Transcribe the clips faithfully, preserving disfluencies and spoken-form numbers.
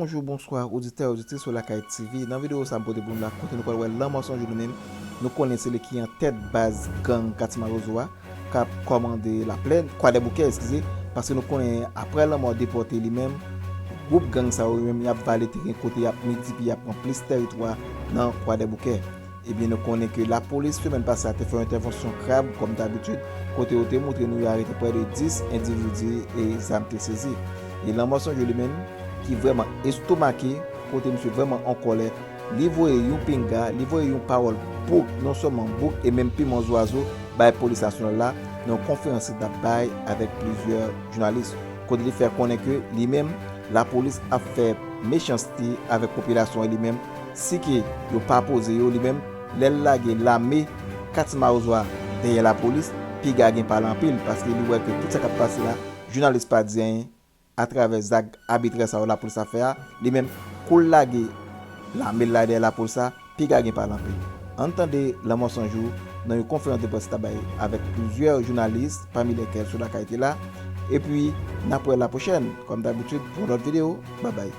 Bonjou, bonswa, oditè, oditris sou Lakay T V. Nan videyo sa, m pote pou nou la, kote nou pral wè Lanmò San Jou li menm. Nou konnen se li ki an tèt baz gang Katye Mawozo a, k ap kòmande Laplèn, Kwadèboukè, eskize, paske nou konnen, aprè lanmò Depòte li menm, gwoup gang sa yo menm, y ap vale teren kote y ap miltipliye, y ap pran plis tèritwa nan Kwadèboukè. Ebyen, nou konnen ke lapolis, semèn pase a, te fè yon entèvansyon krab, kòm dabitid, kote yo te montre nou yo arete prè de dis endividi e zam te sezi. E Lanmò San Jou li menm, ki vrèman estomake, kote misye vrèman an kòlè, li voye yon pinga, li voye yon pawòl bouk, non sèlman bouk, e menm piman zwazo, bay polis nasyonal la, nan yon konferans li t ap bay avèk plizyè jounalis, kote li fè konnen ke li menm, lapolis ap fè mechanste avèk popilasyon an li menm, si ke yo pa poze yo, li menm, lè l lage lame Katye Mawozo a dèyè lapolis, piga gen pale anpil, paske li wè ke tout sa k ap pase la, jounalis pa di anyen, atravè zak abitrè sa yo lapolis ap fè a, li menm, kou l lage lame l la dèyè lapolis la, piga gen pale anpil. Ann tande Lanmò San Jou nan yon konferans de près li t ap bay avèk plizyè jounalis, pami lèkèl Sou Lakay te la. Epi, n ap wè la pwochèn, kòm dabitid, pou yon lòt videyo. Babay.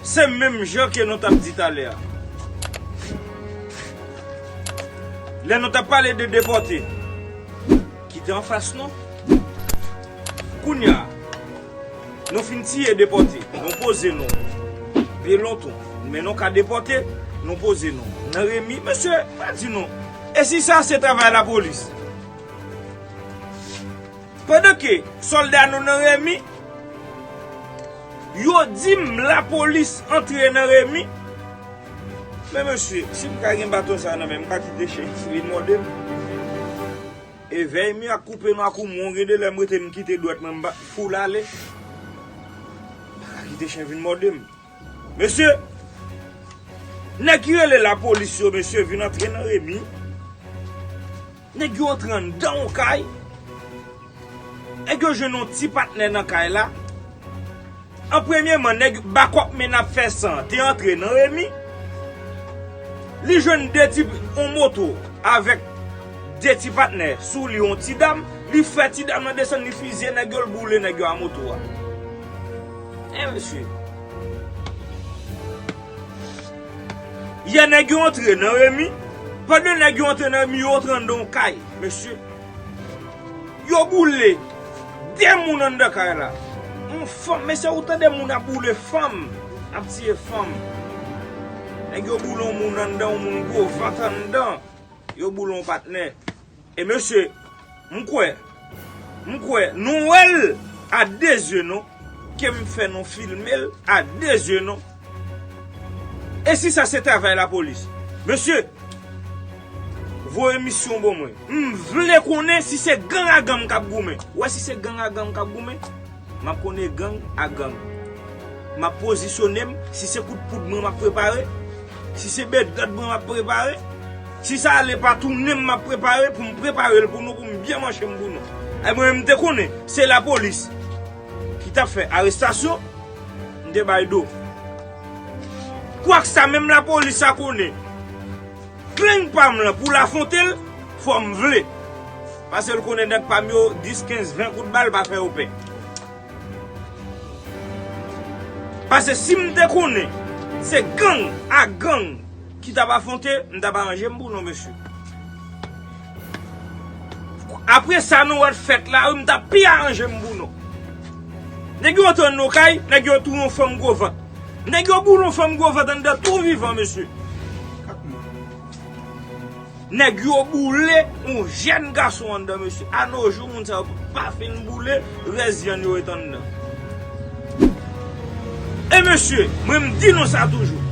Se menm jan ke nou t ap di talè a. Lè nou t ap pale de Depòte, ki te anfas nou. Kounye a, nou fin tiye Depòte, nou poze nou. Pye lonton, men nou ka Depòte, nou poze nou. Nan Remi, mesye, pa di nou. E si sa se travay lapolis? Pandan ke sòlda nou nan Remi, yo di m lapolis antre nan Remi. Men mesye, si m ka gen baton sa nan men m, m ka kite chen vin mòde m. E vèy mi ak koupe nou ak ou mwen, gen de lè m rete m kite dwèt mwen, m ba foul ale. M pa ka kite chen vin mòde m. Mesye, nèg ki rele lapolis yo, mesye, vin antre nan Remi. Nèg yo antre anndan yon kay. Nèg yo jwenn yon ti patnè nan kay la. An premyeman, nèg bakòp men ap fè san te antre nan Remi. Li jwenn de ti, yon moto avèk de ti patnè sou li, yon ti dam. Li fè ti dam nan desann, li fizye nèg yo, l boule nèg yo a moto a. E mesye. Yè nèg yo antre nan Remi. Pandan nèg yo antre nan Remi, yo antre anndan yon kay, mesye. Yo boule de moun anndan kay la. Yon fanm, mesye, ou tande moun ap boule fanm, ap tiye fanm. Nèg yo boule yon moun anndan, yon moun gwo vant anndan. Yo boule yon patnè. E mesye, m kwè, m kwè, nou wè l a de zye nou, ke m fè nou filme l a de zye nou. E si sa se travay lapolis? Mesye, voye misyon ban mwen. M vle konnen si se gang a gang k ap goumen. Ou wè si se gang a gang k ap goumen, m ap konnen gang a gang. M ap pozisyone m, si se kout poud mwen m ap prepare, si se bedòd mwen m ap prepare, si sa ale pa tounen m m ap prepare pou m prepare l pou nou, pou m byen manche m pou nou. E mwen menm m te konnen se lapolis ki t ap fè arestasyon, m te bay do. Kwak sa menm lapolis sa konnen, grenn pa m lan pou l afwonte l, fò m vle. Paske l konnen nèg pa m yo, dis, kenz, ven kout bal pa fè yo pè. Paske si m te konnen se gang a gang ki t ap afwonte, m t ap aranje m pou nou, mesye. Apre sa nou wè t fèt la, wi, m t ap pi aranje m pou nou. Nèg yo antre nan kay, nèg yo touye yon fanm gwo vant. Nèg yo boule yon fanm gwo vant anndan tou vivan, mesye. Nèg yo boule yon jèn gason anndan, mesye. A no jou, moun sa yo pa fin boule, rès vyann yo ret anndan. E mesye, mwen m di nou sa toujou.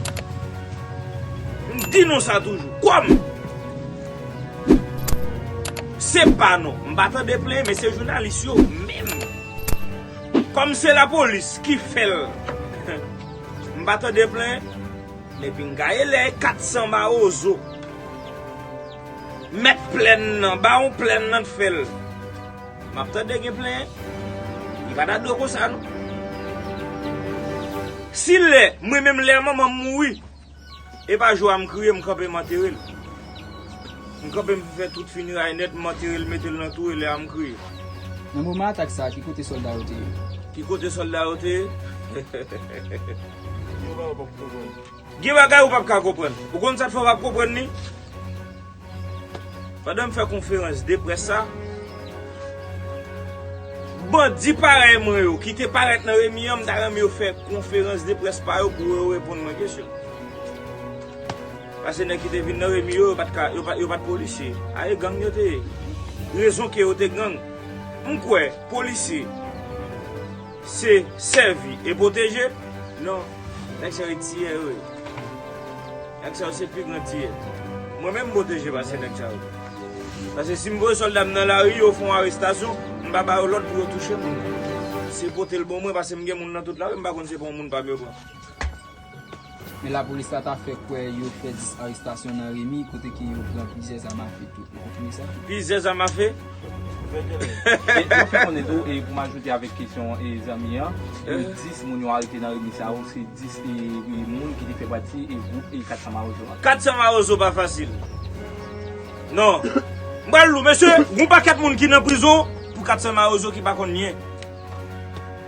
M di nou sa toujou. Kòm se pa nou, m pa tande plenyen, men se jounalis yo menm. Kòm se lapolis ki fè l, m pa tande plenyen. Men pinga e lè e kat san Mawozo, mèt plèn nan, bawon plèn nan t fè l, m ap tande gen plenyen. Li pa ta dwe konsa, non. Si lè, mwen menm lè manman m mouri, e pa jou a m kriye, m kanpe m antere l. M kanpe m fè tout fineray nèt, m antere l, mete l nan tou, e lè a m kriye. Nan moman atak sa a, ki kote sòlda yo te ye? Ki kote sòlda yo te ye? Gen bagay ou p ap ka konprann. Ou konn sa k fè w p ap konprann li? Pandan m fè konferans de près sa, bandi parèy mwen yo ki te parèt nan Remi an, m ta renmen yo fè konferans de près pa yo pou yo reponn mwen kesyon. Paske nèg ki te vin nan Remi yo, yo pa t ka, yo pa, yo pa t polisye. A, e gang yo te ye. Rezon ke yo te gang. M kwè polisye se sèvi e pwoteje. Non, nèg sa yo tiyè yo ye. Nèg sa yo se pi gran tiyè. Mwen menm m pwoteje pase nèg sa yo. Paske si m voye sòlda m nan lari, yo fè yon arestasyon, m pa ba yo lòd pou yo touche moun nan. Se pote l ban mwen, paske m gen moun nan tout lari, m pa konn se pa yon moun pa m yo pran. Men lapolis la ta fè kwè yo fè dis arestasyon nan Remi kote ke yo pran plizyè zam afe tou. Ou konfime sa? Plizyè zam afe? E mwen fè konnen tou, e pou m ajoute avèk kesyon e zanmi an, yo dis moun yo arete nan Remi sa yo, se dis e, e moun ki te fè pati e gwoup e kat san Mawozo an. Kat san Mawozo pa fasil. Non. M pral lou, mesye, gon pakèt moun ki nan prizon pou kat san Mawozo ki pa konn nyen.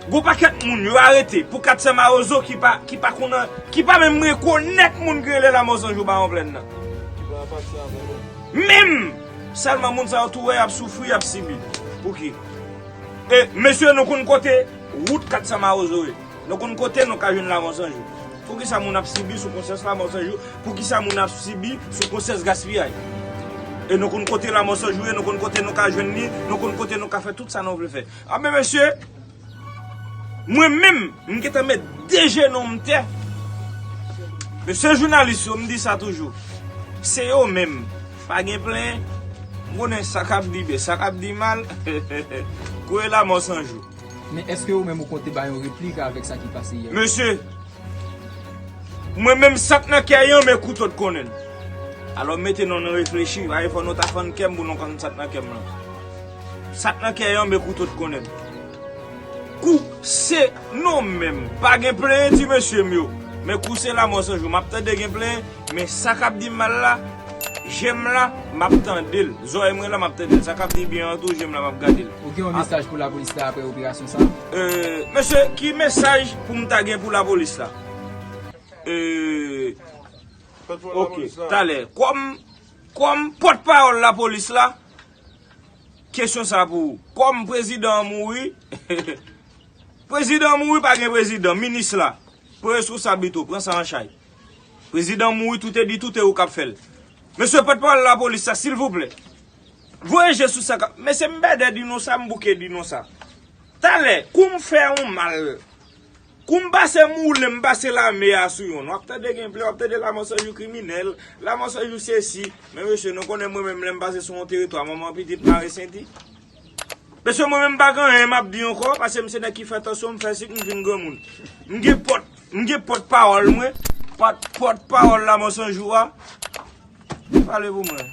Gon pakèt moun yo arete pou kat san Mawozo ki pa, ki pa konn, ki pa menm rekonèt moun ki rele Lanmò San Jou Bawon Plèn nan. Menm! Sèlman moun sa yo tou wè y ap soufri, y ap sibi. Pouki? E, mesye, nou konn kote wout kat san Mawozo ye. Nou konn kote nou ka jwenn Lanmò San Jou. Poukisa moun ap sibi sou konsyans Lanmò San Jou? Poukisa moun ap sibi sou konsyans gaspiyay? E nou konn kote Lanmò San Jou ye, nou konn kote nou ka jwenn li, nou konn kote nou ka fè tout sa nou vle fè. Anben mesye, mwen menm, m gentan met de jenou m tè. Mesye jounalis yo, m di sa toujou. Se yo menm. Pa gen plenyen. M konnen sa k ap di byen, sa k ap di mal. Kouri Lanmò San Jou. Men èske ou menm ou konte bay yon replik avèk sa ki pase yè? Mesye, mwen menm sa k nan kè Yanm e Kouto t konnen l. Alò mete non nan reflechi, pa gen fò nou ta fann kè m pou nou konn sa k nan kè m lan. Sa k nan kè Yanm e Kouto t konnen l. Kou se non menm, pa gen plenyen ti mesye m yo. Men kou se Lanmò San Jou, m ap tande gen plenyen, men sa k ap di m mal la, je m la, m ap tande l. Zòrèy mwen la, m ap tande l. Sa k ap di byen an tou, je m la, m ap gade l. Ou gen yon mesaj pou lapolis la apre operasyon sa? Euh, mesye, ki mesaj pou m ta gen pou lapolis la? Euh, ok, talè. Kòm, kòm pòtpawòl lapolis la, kesyon sa pou ou. Kòm prezidan an mouri, prezidan an mouri, pa gen prezidan, minis la, pran responsabilite w, pran sa an chay. Prezidan mouri, tout e di, tout e ou k ap fè l. Mesye pòtpawòl lapolis la, silvouplè, voye je sou sa k ap, mesye m bèdè di nou sa, m bouke di nou sa. Talè, kou m fè yon mal, kou m pase m woule, m pase lame a sou yonn, w ap tande gen plenyen, w ap tande Lanmò San Jou kriminèl, Lanmò San Jou sesi. Men mesye, nou konnen mwen menm lè m pase sou yon teritwa, manman pitit mare senti. Mesye, mwen menm m pa gen anyen m ap di ankò, paske m se nèg ki fè tansyon, m fè sik, m vin granmoun. M gen pòt, m gen pòtpawòl mwen, pòt, pòtpawòl Lanmò San Jou a. Pale pou mwen.